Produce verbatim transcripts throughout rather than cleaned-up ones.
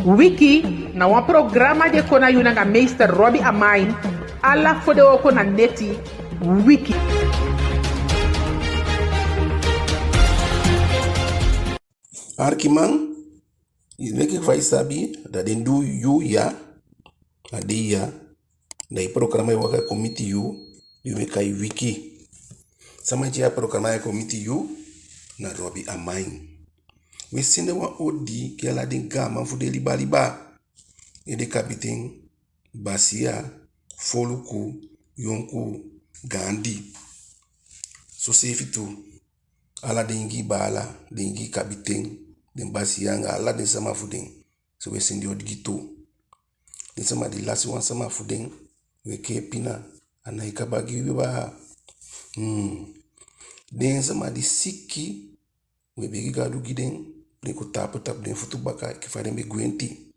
Wiki na wan programa di e kon na yu nanga meester Robbie Amain, ala fodewooko na neti. Wiki. Arkiman, leki fa i sabi, da den du yuu ya, a dei ya, da i programa e waka e kon miti yu, di wi e kai Wiki. Sama di e tyai a programa ya e kon miti yu, na Robbie Amain. Wi e sende wan odi gi ala den gaaman fu den liba liba. Ede kabiten, basiya, foluku, yonkuu, gaandi. Soseefi tu, ala den Ingii baala, den Ingii kabiten, den basiya anga ala den sama fu den. So wi e sende odi gi tu. Den sama di lasi wan sama fu den, wi e kee pina, a nái kaba gi wi baa. Hmm. Den sama di siki, wi e begi Gadu gi den, den kon taampu tapu den futu baka enke fa den be gwenti.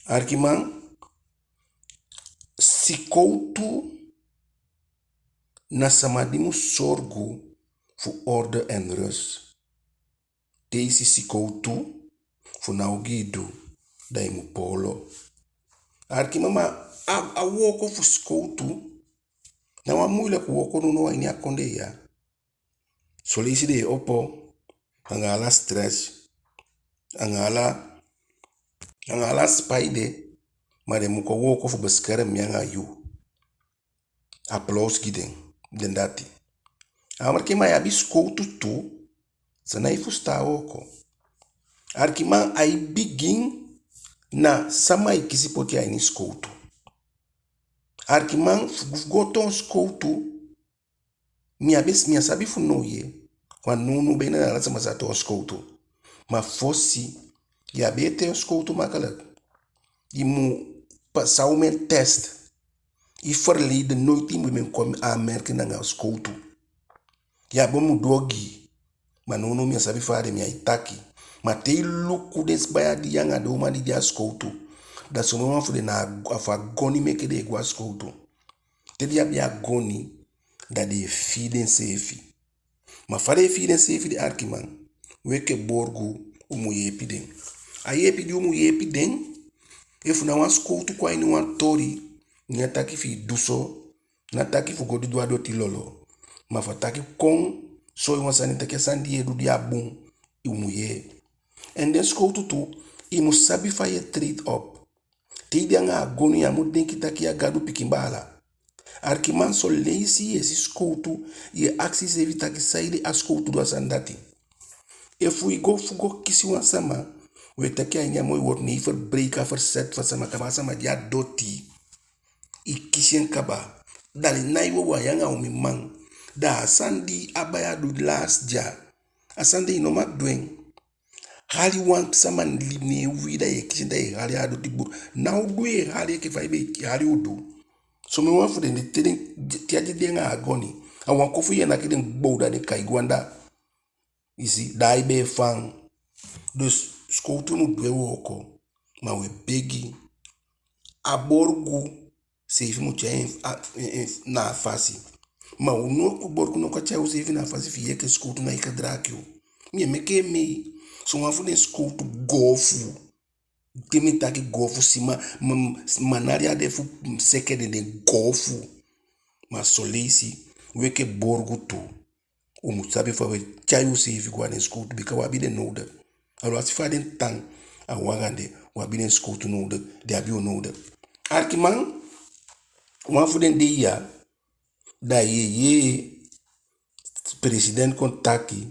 Arkiman, sikowtu na sama di mu sorgu fu orde en rust. Te i si sikowtu, fu na ogii du, da i mu poolo. Arkiman, ma a, a wooko fu sikowtu na wan muiliki wooko nownow a ini a kondee ya. Son leisi den e opo anga ala stress, anga ala, anga ala spai de, ma den mu kon wooko fu beskerem mi anga yu. Applaus gi den, den dati. Arkiman, i abi sikowtu tu, san na i fusutan a wooko. Arkiman, ai bigin na sama i kisi poti a ini sikowtu. Arkiman, fu, fu go toon sikowtu, mi á be, mi á sabi fu now ye, want nownow be na ala sama sa toon sikowtu. Ma fosi, ya be e toon sikowtu makkelijk. I mu pasa omen test. I verleden noiti i mu be kon aanmerking nanga sikowtu. Ya be mu du ogii. Ma nownow mi á sabi fa a de, mi á e taki. Ma te i luku den sibaya di yu anga den uman di de a sikowtu, da somen wan fu den na a, a fu a goni meke den e go a sikowtu. Te den abi a goni, da den e fii denseefi. Ma fa den e fii denseefi de, arkiman, wi enke borgu, u mu yeepi den. A yeepi di u mu yeepi den, efu na wan sikowtu kon a ini wan toli, ná taki fi i du so, ná taki fu go didon a doti lolo. Ma fu a taki kon soi wan sani taki a sani di yu e du de á bun, u mu yee. En den sikowtu tu, i mu sabi fa yu e treed op. Te i de anga a goni, ya mu denki taki yu a Gadu pikin baala. Arkiman, son leisi yu e si sikowtu, yu e akisi iseefi taki saide a sikowtu du a sani dati. Efu i go fu go kisi wan sama, wi e taki a ini a moi wowtu, ne i verbreek a verzet fu a sama kaba, a sama de a doti, i kisi en kaba. Da den nái wowo a yu anga omen man. Da a sani di a baya du laatst dya, a sani de i no mag du en. Hali wan sama libi, ne en uwii, da yu e kisi en, da yu e hali a doti bun. Na udu yu e hali enke fa i be e hali udu. Somen wan fu den de te den, te a de anga a goni, a wan kofu yu e naki den gbow, da den kai go anda. I si, da ai be e fan. Dus sikowtu mu du en wooko. Ma wi e begi, a borgu seefi mu tyai en, a, en, en, na a fasi. Ma u no, borgu no kan tyai useefi na a fasi fi i enke sikowtu, nái kan draaki u. Mi e meke en mei. Sowan fu den sikowtu goofu. Te mi taki goofu, sima, ma, manali á de fu seke den, den goofu. Ma son leisi, wi enke borgu tu, u mu sabi fa wi e tyai useefi go a den sikowtu, bika wi abi den nodig. Alwasi fa den tan, a wan anga den, wi abi den sikowtu nodig, den abi u nodig. Arkiman, wan fu den dei ya, da yu e yee president kon taki,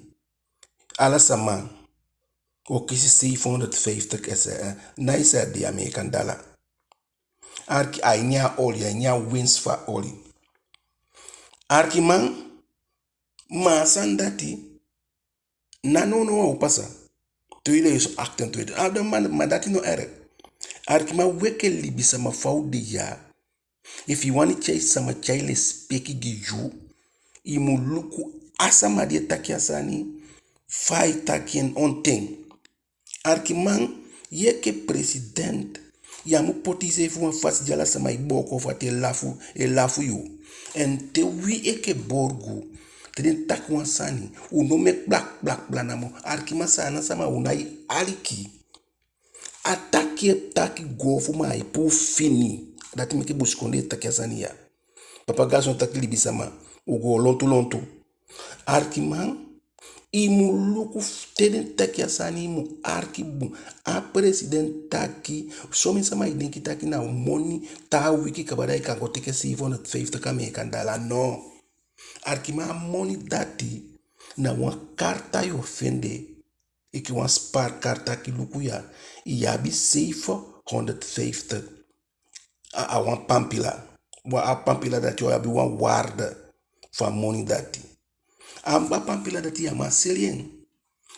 ala sama o kisi zevenhonderdvijftig S R, na S R di Ameekan dala. Arki, a ini a oli, a ini a winst fu a oli. Arkiman, ma a sani dati, na nownow a o pasa. Tweeduizend achtentwintig. A, dan ma, ma dati no erg. Arkiman, wi enke libisama fa u de ya, efu i wani tyai sama tyai lesipeki gi yu, i mu luku a sama di e taki a sani, fa ai taki en, on ten. Arkiman, yu enke president, ya mu poti iseefi wan fasi di ala sama e booko fu ati e lafu, e lafu yu. En te wi enke borgu, te den taki wan sani, u no meke blak, blak, blak namo. Arkiman, Saanan sama, u nái aliki. A taki ke taki go fu ma ai puu fini. Dati meke busikondee e taki a sani ya. Papa Gazon taki libisama, u go lontu lontu. Arkiman, i mu luku f-, te den taki a sani, i mu arki bun. A president taki, somen sama e denki taki na moni, taa wiki kaba da i kan go teke zevenhonderdvijftig Ameekan dala. No. Arkiman, a moni dati na wan karta yu o fende, enke wan spaarkaart, taki luku ya, i abi zevenhonderdvijftig. A, a wan pampila. Wan, a pampila dati o abi wan waarde fu a moni dati. A, a pampila dati ya man seli en.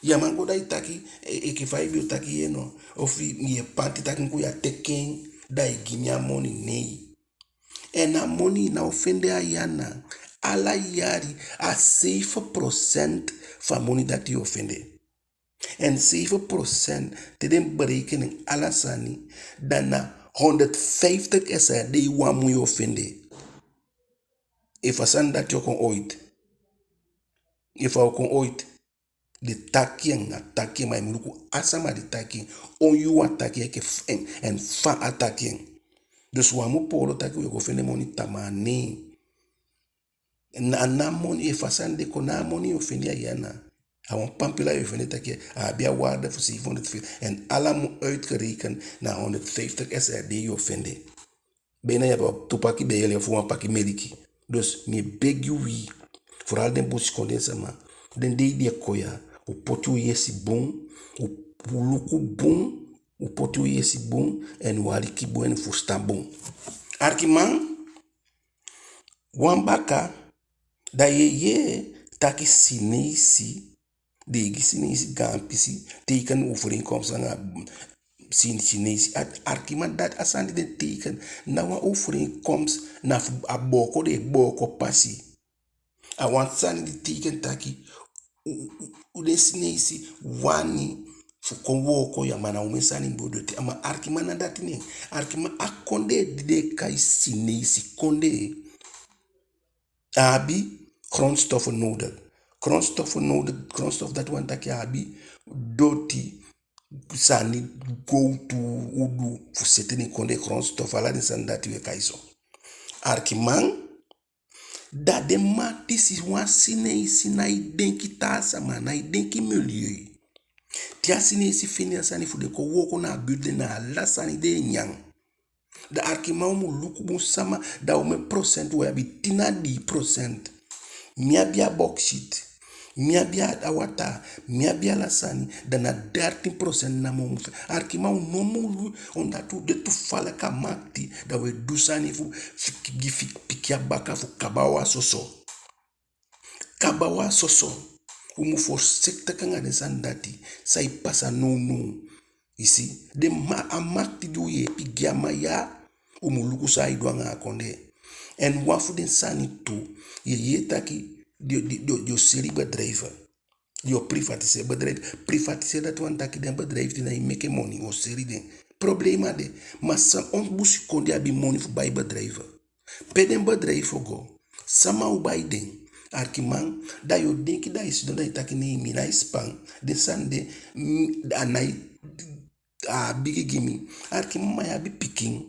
Ya man go da i taki, e, enke fa i be o taki ye no, ofu i e panti taki mi kon ya teke en, da i gi mi a moni, nei. En a moni i ná o fende a i ana. Ala yali a zeven procent fu a moni dati yu o fende. En zeven procent, te den bereken en ala sani, da na honderdvijftig S R D wan mun yu o fende. Efu a sani dati o kon ooit. Efu a o kon ooit. Den taki en, a taki en, ma i mu luku a sama di taki en, on yuu a taki en, enke f-, en, en fa a taki en. Dus u á mu poolo taki u e go fende moni tamaa, nei. Na, na moni, efu a sani de kon, na a moni yu o fende a i ana. A wan pampila yu o fende taki a abi a waarde fu zevenhonderdvijftig. En ala mun uitgerekend na honderdvijftig S R D yu o fende. Bijna yu abi tu paki beel ofu wan paki meliki. Dus mi e begi wi, vooral den busikondee sama, den dei di e kon ya, u poti u yesi bun, u, u luku bun, u poti u yesi bun, en u aliki bun, en u fusutan bun. Arkiman, wan baka, da yu e yee taki Sineisi, den e gi Sineisi gaan pisi, teken overeenkomst anga Sin-, Sineisi. A, arkiman, dati a sani di den teken, ná wan overeenkomst na fu a booko den e booko pasi. A wan sani di teken taki, u, u, u, u den Sineisi wani fu kon wooko ya, ma na omen sani mu doti. Ma arkiman, ná dati nen. Arkiman, a kondee di den e kai Sineisi kondee, a abi grondstoffen nodig. Grondstoffen nodig, grondstof, dati wani taki a abi doti, sani, gowtu, udu, fu seti den kondee, grondstof, ala den sani dati u e kai so. Arkiman, da den man disi, wan Sineisi nái denki taa sama, nái denki milieu. Te a Sineisi fende a sani fu den kon wooko na a buurt, den na ala sani den e nyan. Da arkiman, u mu luku bun sama, da omen procent u abi, tin na dii procent. Mi abi a bauxiet, mi abi a wataa, mi abi ala sani, da na dertien procent namo u mu fende. Arkiman, u no mu lu-, omdat u de toevallig a makiti, da u e du sani fu, fu gi fik-, pikin a baka fu kaba u a soso. Kaba u a soso. U mu voorzichtig anga den sani dati, san e pasa nownow. I si, den ma-, a makiti di u yeepi gi a man ya, u mu luku san ai du anga a kondee. En wan fu den sani tu, yu e yee taki den o, den o, den o, den o seli bedrijven. Den o privatiseer bedrijf. Privatiseer, dati wani taki den bedrijf di nái meke moni, u o seli den. Problema á de, ma san, on busikondee abi moni fu bai bedrijven? Pe den bedrijf o go? Sama o bai den? Arkiman, da yu o denki da i sidon da i taki nei, mi nái span. Den sani de, mm, a nái, a bigi gi mi. Arkiman, ma yu abi pikin.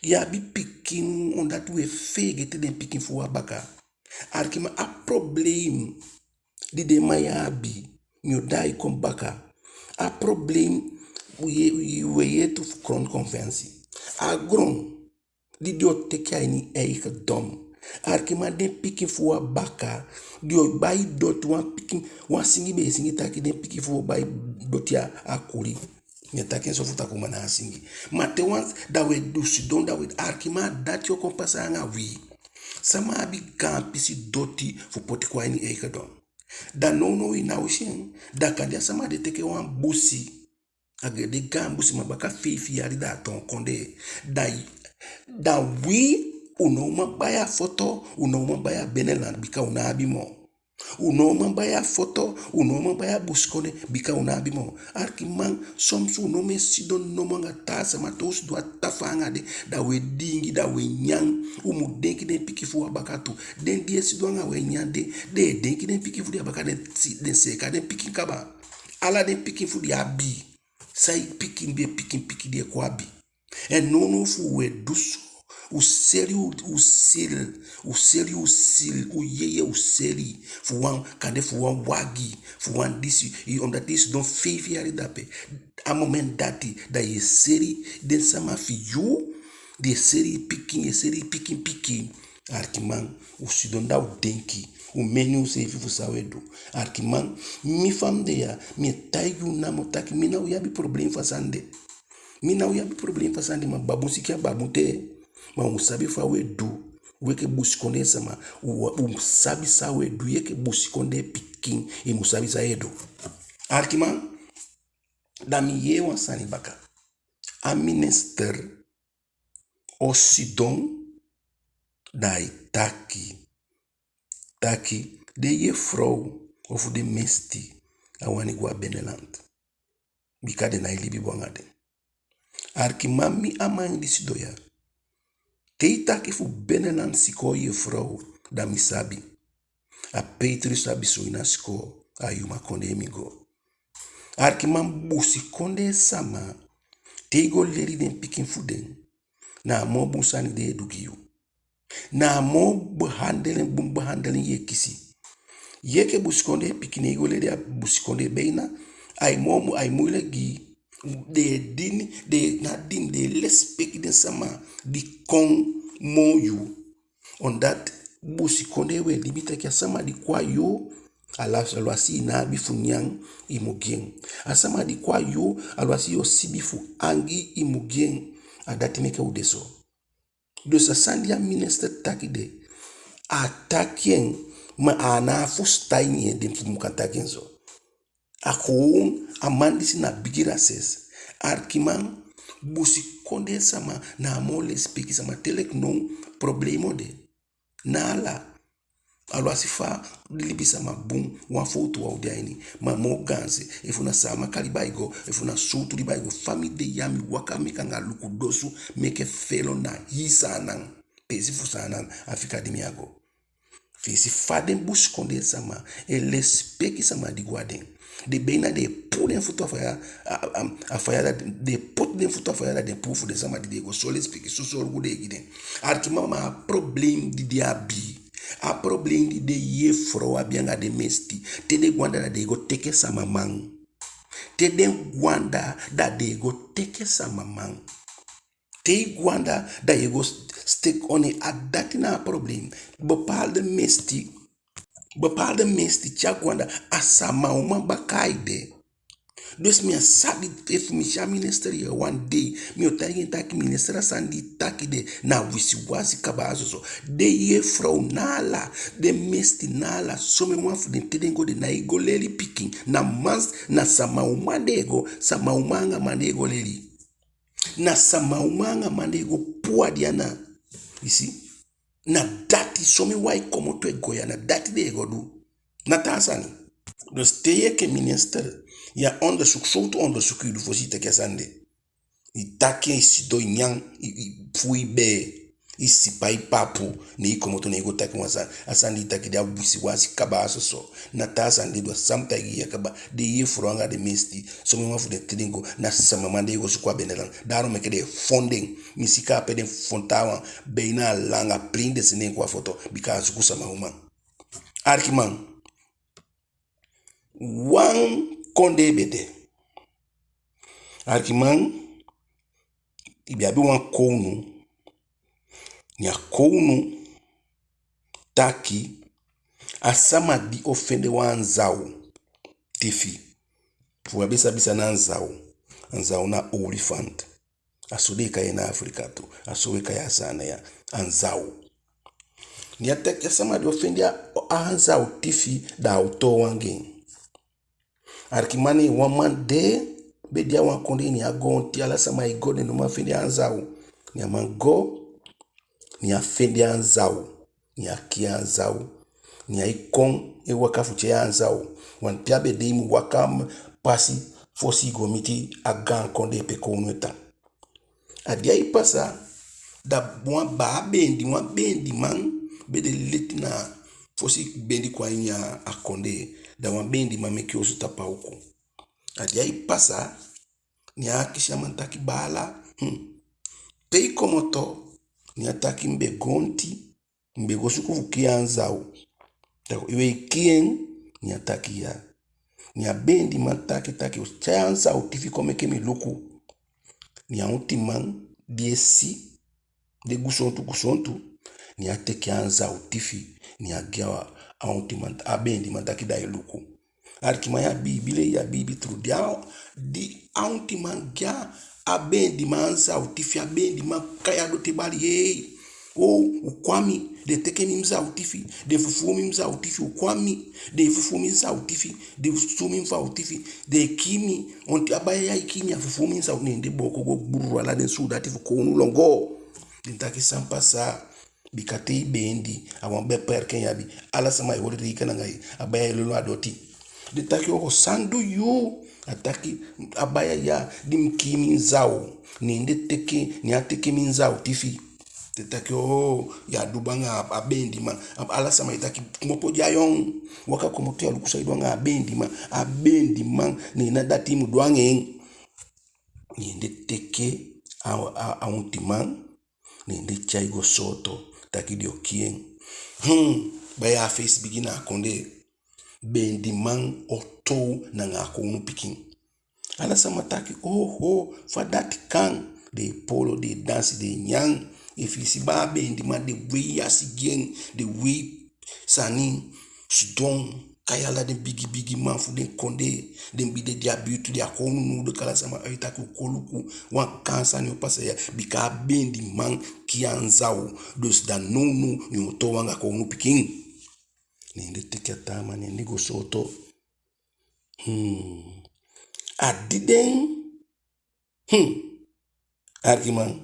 Yu abi pikin, omdat u e feegete den pikin fu u a baka. Arkiman, a probleem di den man ya abi, mi o daai kon baka. A probleem, u e, u e yee tu fu grondconventie. A gron di den o teke a ini eigendom. Arkiman, den pikin fu u a baka, den o bai doti, wan pikin, wan singi be e singi taki den pikin fu u o bai doti a, a kuli. Mi e taki en so fu taki u man na a singi. Ma te wan, da u e du sidon, da u e, arkiman, dati o kon pasa anga wi. Sama abi gaan pisi doti fu poti kon a ini eigendom? Da nownow i ná o si en, da kande a sama de teke wan busi. A gei den gaan busiman baka feifi yali da a toon kondee. Da i, da wi, u ná o man bai a foto, u ná o man bai a Beneland, bika u ná abi moo. U ná o man bai a foto, u ná o man bai a busikondee, bika u ná abi moo. Arkiman, soms u no mu e sidon nomo anga taa sama, te u sidon a tafaa anga den, da u e diingi, da u e nyan. U mu denki den pikin fu u a baka tu. Den di e sidon anga u e nyan de, den e denki den pikin fu den a baka, den si, den seeka den pikin kaba. Ala den pikin fu den abi. San i pikin be pikin pikin di e kon abi. En nownow fu u e du so, u seli u, u sili, u seli u sili, u yeye u seli. Fu wan, kande fu wan wagi, fu wan disi, i, omdat i sidon feifi yali dape. A moment dati, da i e seli den sama fi yu, di e seli i pikin, i e seli i pikin pikin. Alikiman, u sidon da u denki, u meni useefi fu san u e du. Alikiman, mi fa mi de ya, mi e taigi u namo taki, mi ná o abi problem fu a sani de. Mi ná o abi problem fu a sani de, ma babun sikin a babun te. Ma u mu sabi fa u e du. U enke busikondee sama, u, u mu sabi san u e du, i enke busikondee pikin, i mu sabi san i e du. Alikiman, da mi yee wan sani baka. A minister o sidon, da ai taki, taki den yefrow ofu den mesti á wani go a beneland. Bika den nái libi bun anga den. Alikiman, mi a man di sidon ya. Te i taki fu beneland sikoo yefrow, da mi sabi. A Petrus Abisoina sikoo, a Yuma kondee mi go. Alikiman, busikondee sama, te i go leli den pikin fu den, na a moo bun sani den e du gi yu. Na a moo behandeling, bun behandeling yu e kisi. Yu enke busikondee pikin, ne i go leli a busikondee, beina ai moo, ai moeilijk gi yu. Den e dini, den e, ná dini, den e lesipeki den sama di kon moo yu. Omdat busikondee, u e libi taki a sama di kon a yu, ala, alwasi i ná abi fu nyan, i mu gi en. A sama di kon a yu, alwasi yu o sibi fu angii, i mu gi en. A dati meke u de so. Dus a sani di a minister taki de, a taki en, ma a ná fusutan en ede fu mu kan taki en so. A gewoon, a man disi na bigi rases. Alikiman, busikondee sama na a moo lesipeki sama. Te leki now, problema o de. Ná ala. Alwasi fa libisama bun, wan fowtu wan o de a ini. Ma moo gaanse, efu na Saamaka liba i go, efu na sowtu liba i go, fa mi de ya, mi waka meke anga luku dosu, meke felo na hii Saanan. Peesi fu Saanan, a fika di mi á go. Fu i si fa den busikondee sama e lesipeki sama di go a den. Den beina den e puu den futu a faya, a, a, a faya, da den e poti den futu a faya, da den puu fu den sama di den e go so lesipeki, so solugu den e gi den. Alikiman, ma a problem di den abi, a problem di den yefrow abi anga den mesti, te den go anda, da den e go teke sama man. Te den go anda, da den e go teke sama man. Te i go anda, da yu e go st-, stek on en, a dati na a problem. Bepaalde mesti, bepaalde mesti te a go anda, a sama uman baka ai de. Dus mi á sabi efu mi si a minister ya wan dei, mi o taigi en taki: minister, a sani di i taki de na wisiwasi kaba a soso. Den yefrow ná ala, den mesti ná ala, somen wan fu den te den go den nái go leli pikin. Na mans, na sama uman den e go, sama uman anga man den e go leli. Na sama uman anga man den e go puu a den ana. I si? Na dati, somen wan e komoto e go ya, na dati den e go du. Na taa sani. Dus te yu enke minister, yu a onderzoek, sowtu onderzoek yu du fosi i taki a sani de? I taki en, i sidon, i nyan, i, i fuu i bee, i sipa i papu, ne i komoto, ne i go taki wan sani. A sani di i taki de a wisiwasi kaba a soso. Na taa sani den du. A san mi taigi yu ya kaba. Den yefrow anga den mesti, somen wan fu den te den go, na sama man den e go suku a benelan. Daarom meke den e fon den. Mi si kaa pe den fon taawan, beina a langa plein den sende en kon a foto, bika a suku sama uman. Alikiman, wan kondee be de. Alikiman, i be abi wan kownu. Ne a kownu taki a sama di o fende wan anzaw tifi. Fu u á be sabi san na anzaw. Anzaw na olifant. A so den e kai en na Afrika tu. A so u e kai a Saanan ya, anzaw. Ne a taki a sama di o fende a, a anzaw tifi, da a o toow anga en. Alikiman, ne wan man de be de a wan kondee, ne a go onti, ala sama e go, den ná man fende a anzaw. Ne a man go, ne a fende a anzaw. Ne a kii a anzaw. Ne ai kon e waka fu tyai a anzaw. Want pe a be de i mu waka pasi fosi i go miti a gaan kondee pe kownu e tan. A di ai pasa, da wan baa beendi, wan beendiman be de leti na fosi bendi kon a ini a kondee. Da wan beendiman meke osu tapu a uku. A di ai pasa, Ne a akisi a man taki: Baala, hmm, pe i komoto? Ne a taki: Mi be go onti, mi be go suku fu kii a nzaw. Taki: I kii en? Ne a taki: Ya. Ne a beendiman taki taki: Tyai a nzaw tifi kon meke mi luku. Ne a ontiman di e si de gusontu gusontu, ne a teke a nzaw tifi, ne a gi a ontiman, a beendiman taki: Da i luku. Alikiman, ya biibi lei, ya biibi tuu. Di a, di a ontiman gi a beendiman a nzaw tifi, a beendiman kai a doti e bali: Hei, o, u kon a mi, den teke mi nzaw tifi, den fufuu mi nzaw tifi, u kon a mi, den fufuu mi nzaw tifi, den fufuu mi nzaw tifi, den e kii mi, onti a baya ya e kii mi, a fufuu mi nzaw. Ne den booko go gbululu, ala den suudati fu kownu lon go. Den taki: San pasa? Bika te i beendi, a wan beperking i abi. Ala sama e holi rekening anga i. A baya e lolo a doti. Den taki: Oho, san du yu? A taki: A baya ya, di mi kii mi nzaw, ne den teke, ne a teke mi nzaw tifi. Den taki: Oho, ya du bun anga a beendiman. A, ala sama e taki: Komopo dya, yon. Waka komoto ya, luku san i du anga a beendiman. A beendiman, ne na dati i mu du anga en. Ne den teke a, a, a ontiman, ne den tyai go sooto, taki den o kii en. Hmm, baya, a feisi bigi na a kondee. Beendiman o toow nanga a kownu pikin. Ala sama taki: Oho, fa dati kan? Den e poolo, den e dansi, den e nyan. Efi i si baa beendiman, den wei yasi gi en, den wei sani, sidon, kai ala den bigi bigi man fu den kondee, den be de a buurt, den a kownu nuudu. Ala sama e taki: U kon luku, wan gaan sani o pasa ya, bika a beendiman kii a nzaw. Dus da nownow ne en o toow anga kownu pikin. Ne den teke a taa man, ne den go sooto. Hmm. A di den, hmm, alikiman.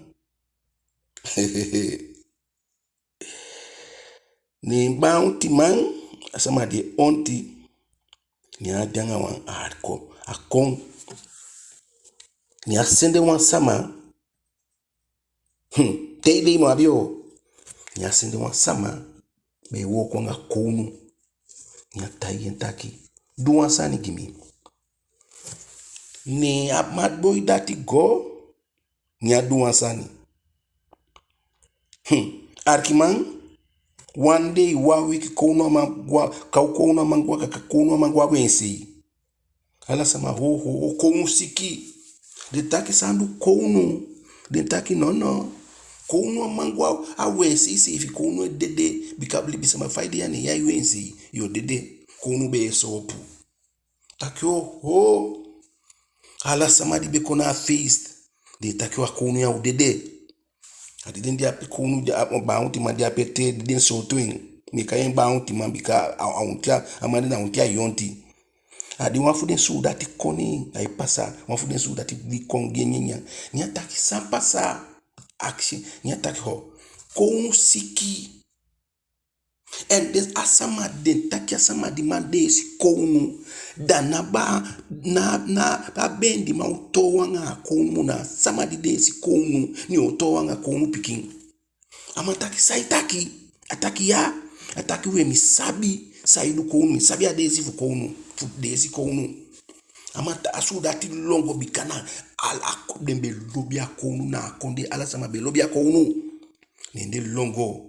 Ne baa ontiman, a sama di e onti, ne a de anga wan, a kon, a kon. Ne a sende wan sama, hmm, te i de i mu abi o. Ne a sende wan sama be e wooko anga kownu. Ne a taigi en taki: Du wan sani gi mi. Ne a mati boi dati go, ne a du wan sani. Hmm. Alikiman, wan dei, wan wiki, kownu á man go a, kaw kownu á man go a, ka, ka kownu á man go a weensei. Ala sama: Ho, ho, ho, kownu siki. Den taki: San du kownu? Den taki: Nono. Kownu á man go a, a weensei seefi, kownu e dede, bika libisama fa i de ya, ne i á e weensei, yo dede. Kownu be e soopu. Taki: Oho. Ala sama di be kon na a feest, den taki: A kownu ya o dede. A di den de ape, kownu de a, baa ontiman de ape te, di den sooto en. Mi e kai en baa ontiman bika a, a onti a, a man de na onti a yonti. A di wan fu den suudati kon, ne ai pasa, wan fu den suudati di kon gi en nyanyan. Ne a taki: San pasa? Akisi, ne a taki: Ho, kownu siki. En den, a sama, den taki a sama di man deesi kownu, da na baa, na, na a beendiman o toow anga a kownu, na a sama di deesi kownu, ne en o toow anga kownu pikin. A man taki: San i taki? A taki: Ya. A taki: We, mi sabi san e du kownu, mi sabi a deesi fu kownu, fu deesi kownu. A man ta, a suudati lon go, bika na ala, den be lobi a kownu na a kondee, ala sama be lobi a kownu. Ne den lon go.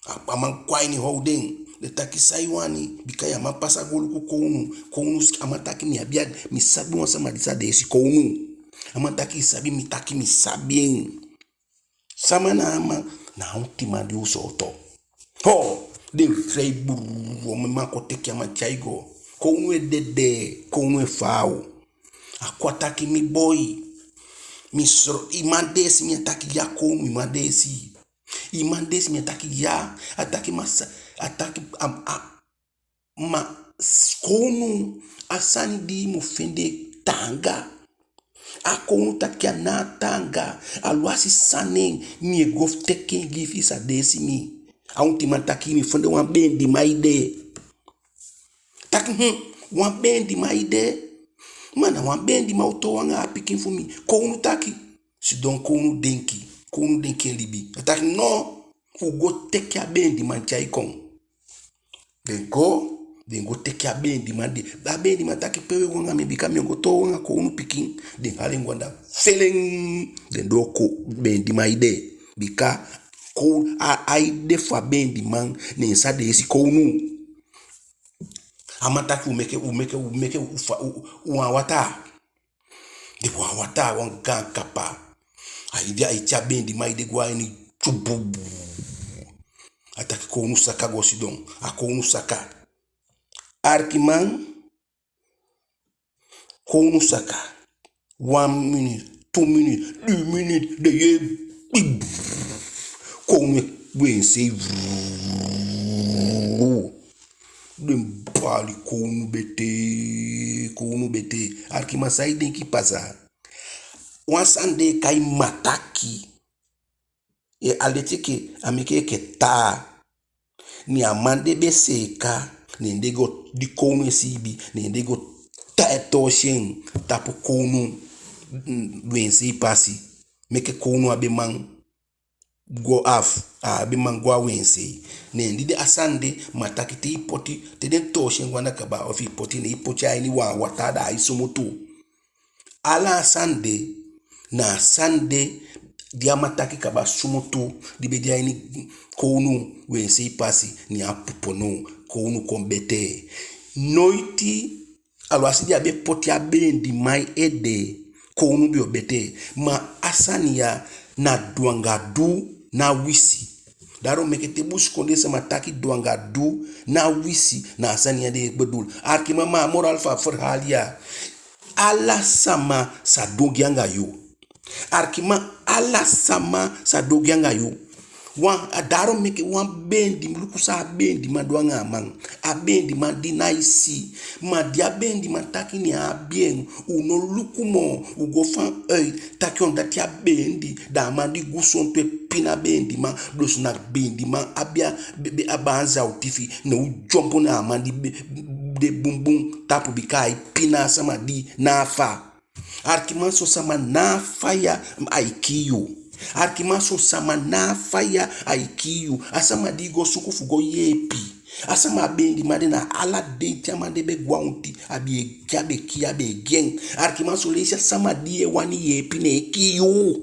A, a man kon a ini how den. Den taki: San i wani? Bika ya man pasa go luku kownu. Kownu siki. A man taki: Mi abi a, mi sabi wan sama di sa deesi kownu. A man taki: I sabi? Mi taki: Mi sabi en. Sama na a man? Na a ontiman di u sooto. Ho, den fii buu, omen man kon teke a man tyai go. Kownu e dede, kownu e faaw. A kon a taki: Mi boi, mi sro, i man deesi mi? A taki: Ya kownu, i man deesi. I man deesi mi? A taki: Ya. A taki: Ma sa, a taki, a, a, ma s-, kownu, a sani di i mu fende taanga. A kownu taki a ná taanga, aluwasi san na en, mi e go teke en gi i fi i sa deesi mi. A ontiman taki: Mi fende wan beendiman ede. Taki: Hm, wan beendiman ede? Ma na wan beendiman o toow anga a pikin fu mi. Kownu taki. Sidon, kownu denki. Kownu denki en libi. A taki: No, u go teke a beendiman tyai kon. Den go, Den go teke a beendiman de. A beendiman taki pe u e go anga mi, bika mi o go toow anga kownu pikin. Den hali en go anda, felen. Den doo ko- beendiman ede. Bika kow- a, a ede fu a beendiman, ne en sa deesi kownu. A man taki u meke, u meke, u meke, u fa- u, u wan wataa. Den wan wataa, wan gaan kapa. A ede, ai tyai a beendiman ede go a ini, tsubu. A taki kownu saka go sidon. A kownu saka. Arkiman, kownu saka. Wan miniti, tu miniti, dii miniti, den yee kpip. Kownu e gwe en sei. Den bali kownu betee, kownu betee. Arkiman, san i denki pasa? Wan sani den e kai mataki. E, a leti enke, a meke enke taa. Ne a man de be seeka, ne den go, di kownu e siibi, ne den go ta- toosi en tapu kownu, mm, wensei pasi. Meke kownu á be man go af, á be man go a wensei. Ne di den a sani de, mataki, te i poti, te den toosi en go anda kaba, ofu i poti, ne i poti en a ini wan wataa, da ai sumutu. Ala a sani de, na a sani de, di a mataki kaba sumutu, di be de a ini kownu wensei pasi, ne a popo now, kownu kon betee. Noiti, alwasi den á be poti a beendiman ede, kownu be o betee. Ma a sani ya na du anga du, ná wisi. Daarom meke te busikondee sama taki du anga du, ná wisi, na a sani ya den e bedoel. Arkiman, ma a moraal fu a verhaal ya, ala sama sa du ogii anga yu. Arkiman, ala sama sa du ogii anga yu. Wan, a daarom meke wan beendi- luku san a beendiman du anga a man. A beendiman di nái si. Ma di a beendiman taki ne en abi en, u no luku moo, u go vanuit taki omdat a beendi, da a man di gusontu e pina a beendiman, dus na beendiman abi a, be- be- a baan zout tifi, ne u dyombo na a man di be- de bunbun tapu, bika ai pina a sama di ná a fa. Arkiman, son sama na a faya ai kii yu. Arkiman, son sama na a faya ai kii yu. A sama di i go suku fu go yeepi. A sama, a beendiman de, na ala dei te a man de be go a onti, a be e- a be kii, a be e gi en. Arkiman, son leisi a sama di i e wani yeepi ne e kii yu.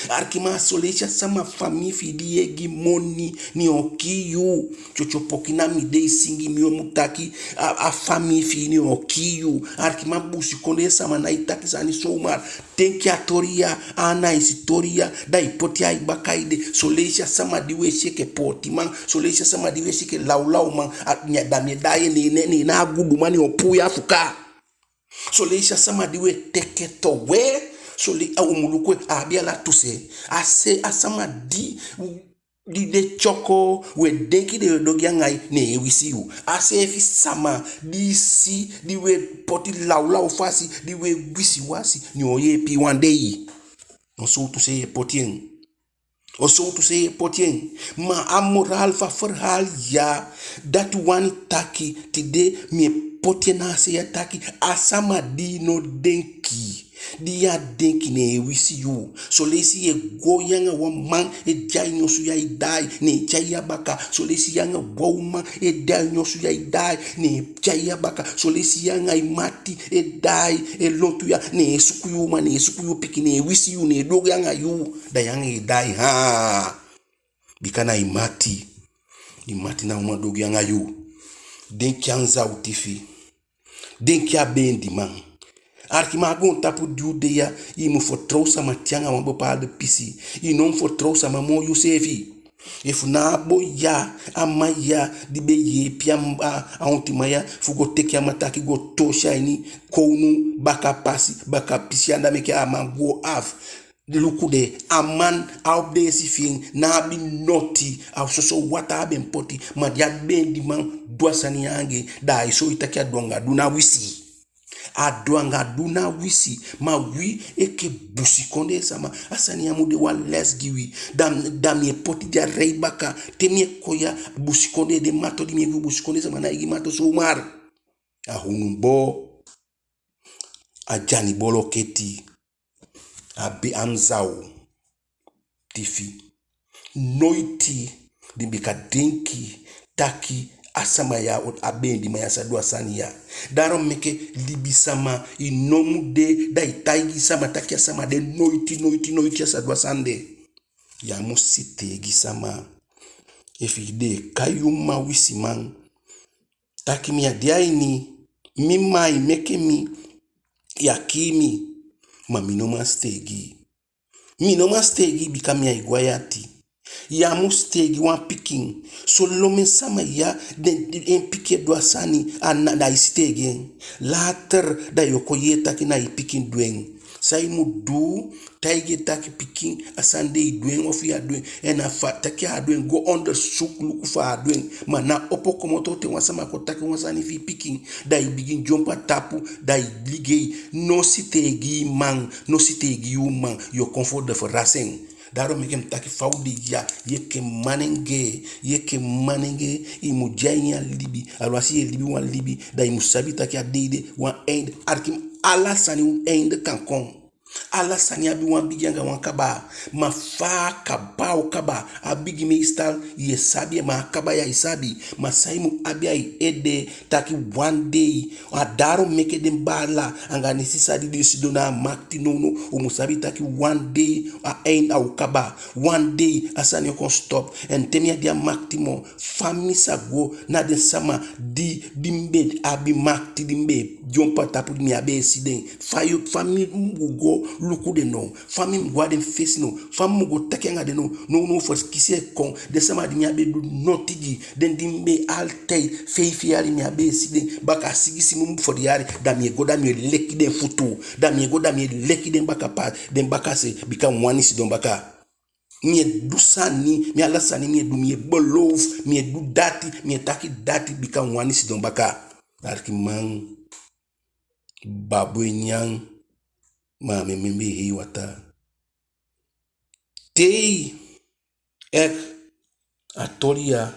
Arkiman, son leisi a sama, famii fi i di i e gi moni, ne en o kii yu. Tyotyo poki na mi de e singi, mi o mu taki, a, a famii fi i, ne en o kii yu. Arkiman, busikondee sama nái taki sani zomaar. Denki a toli ya, a nice toli ya, da i poti a i baka ede. Son leisi a sama di u e si enke pootiman, son leisi a sama di u e si enke lawlawman, a- mi- da mi e daai en, ne- ne- ne- na a guduman, ne en o puu yu a fuka. Son leisi a sama di u e teke towe, son le- a u mu luku en, a abi ala tu se. A se- a sama di di de tyoko, u e denki den e du ogii anga i, ne en e wisi yu. A seefi sama di i si di u e poti lawlaw fasi, di u e wisiwasi, ne en o yeepi i wan dei. On sowtu se yu e poti en? On sowtu se yu e poti en? Ma a moraal fu a verhaal ya, dati wani taki, tide mi e poti en na a se ya taki, a sama di i no denki, di yu á denki, ne en e wisi yu. Son leisi yu e go, yu anga wan man e de a ini osu ya e daai, ne en tyai yu a baka. Son leisi yu anga wan uman e de a ini osu ya e daai, ne en tyai yu a baka. Son leisi yu anga i mati e daai e lontu ya, ne en e suku yu uman, ne en e suku yu pikin, ne en e wisi yu, ne en e du ogii anga yu. Da yu anga en e daai, haa. Bika na i mati. I mati na uman du ogii anga yu. Denki a nzaw tifi. Denki a beendiman. Arkiman, a goontapu di u de ya, i mu fitoow sama te anga wan bepaalde pisi. I no mu fitoow sama moo yuseefi. Efu na a boi ya, a man ya, di be yeepi a, a, a ontiman ya fu go teke a man taki go toosi a ini kownu baka pasi, baka pisi, anda meke a man go af. Luku de, a man, a ofu deesi fi en ná abi noti, a soso wataa a be mu poti, ma di a beendiman du a sani ya anga en, da ai soi taki a du anga du ná wisi. A du anga du ná wisi. Ma wi enke busikondee sama, a sani ya mu de wan les gi wi. Da, da mi e poti den a rei baka, te mi e kon ya, busikondee, den mato di mi e gi u, busikondee sama nái gi mato zomaar. A hunumbo, a dyani boloketi, a be- a nzaw tifi. Noiti den be kan denki taki a sama ya, a beendiman ya sa du a sani ya. Daarom meke libisama, i no mu de da i taigi sama taki a sama de, noiti, noiti, noiti a sa du a sani de. Ya mu siteegi sama. Efu den e kai yu mma wisiman, taki mi á de a ini, mi mma e meke mi, yu á kii mi, ma mi no man siteegi. Mi no man siteegi bika mi á e go a i ati. Ya mu siteegi wan pikin. Son omen sama ya, den, en pikin e du a sani, a na, na i siteegi en. Later, da yo kon yee taki na i pikin du en. San i mu du, taigi en taki pikin, a sani de i du en ofu yu á du en. En a fa taki a á du en, go onderzoek luku fa a á du en. Ma ná opo komoto te wan sama kon taki wan sani fi i pikin, da i bigin dyombo a tapu, da i ligei. No siteegi i man, no siteegi yu uman, yo kon voor de verrassing. Daarom meke mi taki fa u de ya, yu enke manengee, yu enke manengee, i mu de a ini a libi, alwasi yu e libi wan libi, da i mu sabi taki a dei de, wan einde, arki, ala sani wan einde kan kon. Ala sani abi wan bigin anga wan kaba. Ma fa a kaba o kaba, a bigin meestal yu e sabi en, ma a kaba ya i sabi. Ma san i mu abi a i ede taki wan dei, a daarom meke den baala anga den sisa di den sidon na a makiti nownow, u mu sabi taki wan dei a einde a o kaba. Wan dei a sani o kon stop. En te mi á de a makiti moo, fa mi sa go na den sama di, di mi be abi makiti, di mi be dyombo a tapu, di mi á be e si den? Fa yo, fa mi mu go luku den now? Fa mi mu go a den fesi now? Fa mi mu go taki anga den now? Nownow verkiezing e kon, den sama di mi á be du noti gi, den di mi be altijd feifi yali mi á be e si den, baka sigisi mun, fu yali, da mi e go, da mi e leki den futu, da mi e go, da mi e leki den baka pa, den baka se, bika mi wani sidon baka. Mi e du sani, mi ala sani mi e du, mi e beloof, mi e du dati, mi e taki dati, bika mi wani sidon baka. Arkiman, babu e nyan, ma a membe e hei wataa. Tei, echt, a toli ya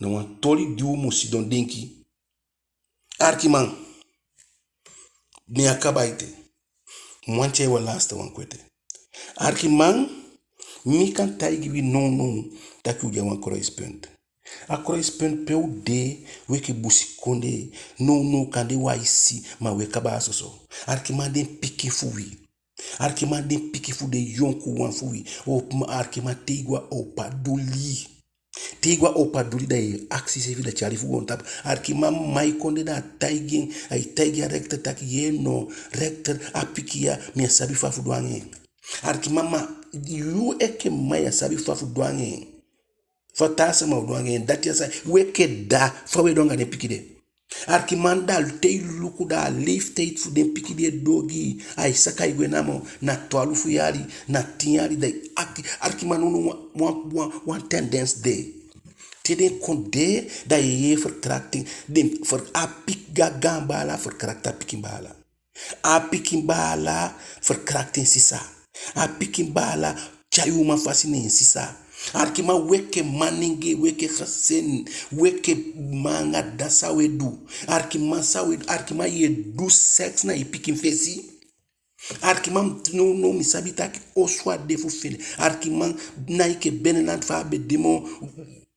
na wan toli di u mu sidon denki. Arkiman, mi á kaba ete. Mi wani tyai wan laatste wan kon ete. Arkiman, mi kan taigi wi nownow taki u de a wan kruispunt. A kruispunt pe u de, u enke busikondee, nownow kande u á e si, ma u e kaba a soso. Arkiman, den pikin fu wi. Arkiman, den pikin fu den yonkuwan fu wi. O, arkiman, te i go a opa Duli. Te i go a opa Duli, da i e akisi iseefi, da tyali fu goontapu. Arkiman, mma e kon de, da a taigi en, ai taigi a rechter taki yee no, rechter, a pikin ya, mi á sabi fa fu du anga en. Arkiman, ma yu enke mma ya sabi fa fu du anga en. Fa taa sama o du anga en? Dati a san, u enke dda, fa u e du anga den pikin de? Arkiman, da te i luku, da a leeftijd fu den pikin di e doo gi i, ai saka e gwe namo na twalufu yali, na tin yali, da i aki, arkiman, nownow wan, wan, wan, wan tendens de. Te den kon de, da i e yee verkrachting, den ver, a pik, gaan, gaan baala verkracht a pikin baala. A pikin baala verkracht en sisa. A pikin baala tyai uman fasi neen sisa. Arkiman, u enke manengee, u enke gezin, u enke mma anga dda, san u e du? Arkiman, san u e du? Arkiman, yu e du seks na i pikin fesi. Arkiman, nownow mi sabi taki osu á de fu fende. Arkiman, ná enke binnenland fa a be de moo,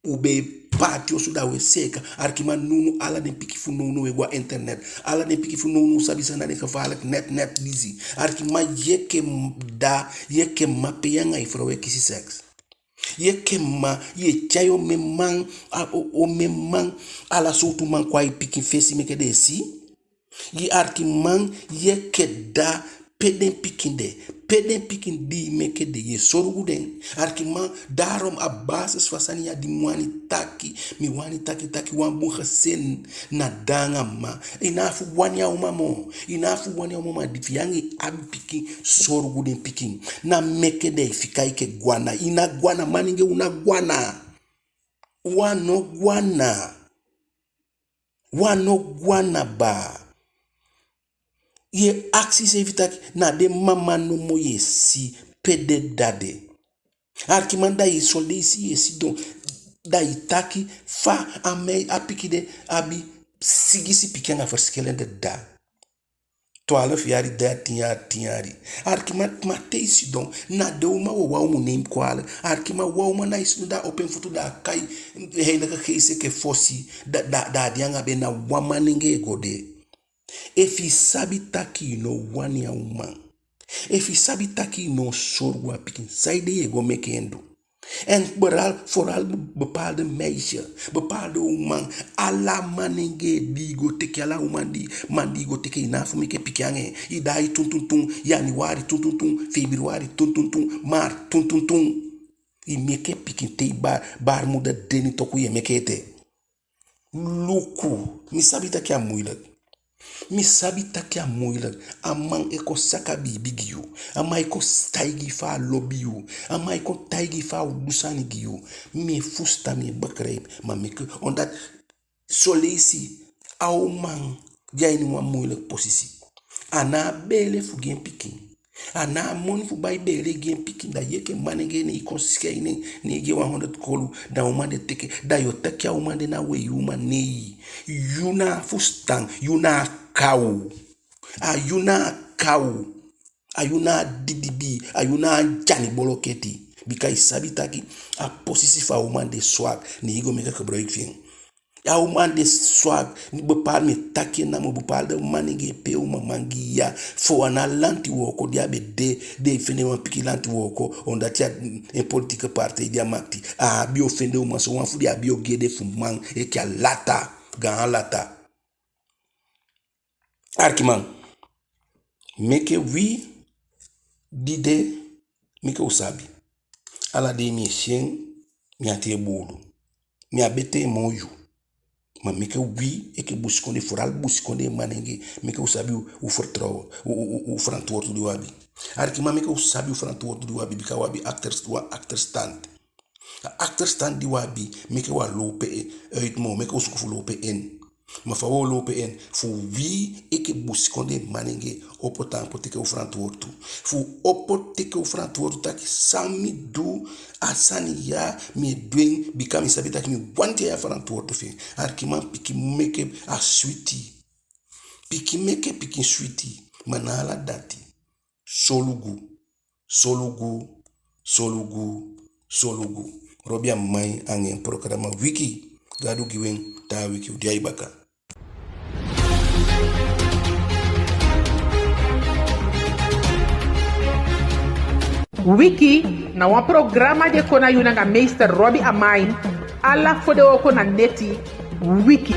u be e paati osu da u e seeka. Arkiman, nownow ala den pikin fu nownow e go a internet. Ala den pikin fu nownow sabi san na den gevaarlijk net, net disi. Arkiman, yu enke m, dda, yu enke mma, pe yu anga i frow e kisi seks? Yu enke mma, yu e tyai omen man, a, o, omen man, ala sowtu man kon a i pikin fesi meke den e si? Yu, arkiman, yu enke dda, pe den pikin de? Pe den pikin di i meke de, yu e solugu den? Arkiman, daarom a basis fu a sani ya di mi wani taki, mi wani taki taki wan bun gezin na dda anga mma. I ná abi fu wani a uman moo. I ná abi fu wani a uman moo, ma di fi yu anga en abi pikin, solugu den pikin. Ná meke den e fika enke gwana. I ná gwana, manengee, u ná gwana. U á no gwana. U á no gwana baa. Yu e akisi iseefi taki na den mama nomo yu e si, pe den dda de? Arkiman, da yu e soli den, i si, yu e sidon, da i taki fa a mei, a pikin de abi sigisi pikin anga verschillende dda. Twaalf yali, dertien yali, tin yali. Arkiman, ma te i sidon, na den uman wawan u mu neem kwalijk. Arkiman, wan uman ná e sidon, da a opo en futu, da a kai Heilige Geest enke fosi, da, da, da a de anga bee, na wan manengee go de. Efu i sabi taki i no wani a uman, efu i sabi taki i no o solugu a pikin, saide i e go meke en du? En vooral, vooral bepaalde meisje, bepaalde uman, ala manengee di i go teke, ala uman di, man di i go teke, i ná a fu meke pikin anga en. I daai tun tun tun, januari tun tun tun, februari tun tun tun, maart tun tun tun. I meke pikin te i ba-, baarmoeder deni toku, i e meke ete. Luku, mi sabi taki a moeilijk. Mi sabi taki a moeilijk. A man e kon saka biibi gi yu. A man e kon taigi yu fa a lobi yu. A man e kon taigi yu fa a o du sani gi yu. Mi e fusutan, mi e begrijp. Ma meke, omdat son leisi a uman de a ini wan moeilijk posisi. A ná a beele fu gi en pikin. A ná a moni fu bai beele gi en pikin. Da yu enke manengee, ne i kon si en, ne i gi en wan honderd kolu, da a uman de teke, da yu o taki a uman de na wei uman. Nei. Yu ná a fusutan, yu ná a kaw. A yu ná a kaw. A yu ná a didibi, a yu ná a tyani boloketi. Bika i sabi taki a posisi fu a uman de zwak, ne i go meke gebruik fi en. A uman de zwak, bepaalde, mi e taki en namo, bepaalde manengee pee uman man gi ya, fu a ná lanti wooko di a be de, den e fende wan pikin lanti wooko, omdat a, en politieke partij de a makiti. A abi o fende uman, sowan fu den abi o gi ede fu man, enke a lata, gaan lata. Arkiman, meke wi di de, meke u sabi. Ala dei mi e si en, mi ati e buulu. Mi á betee moo yu. Ma meke wi enke busikondee, vooral busikondee manengee, meke u sabi u, u vertrouwen, u, u, u, u verantwoord di u abi. Arkiman, meke u sabi u verantwoord di u abi, bika u abi achter-, wan achterstand. A achterstand di u abi, meke u á loop en uit moo, meke u suku fu loop en in. Ma fa u o loop en in? Fu wi enke busikondee manengee opo taampu teke u verantwoord. Fu opo teke u verantwoord taki san mi du, a sani ya mi e du en bika mi sabi taki mi wani tyai a verantwoord fi en. Arkiman, pikin meke a switi. Pikin meke pikin switi. Ma na ala dati. Solugu, solugu, solugu, solugu. Robi Amain anga en programa Wiki. Gadu gi wi en, taa wiki u de ya baka. Wiki na wan programa di e kon na yu nanga meester Robi Amain, ala fodewooko na neti. Wiki.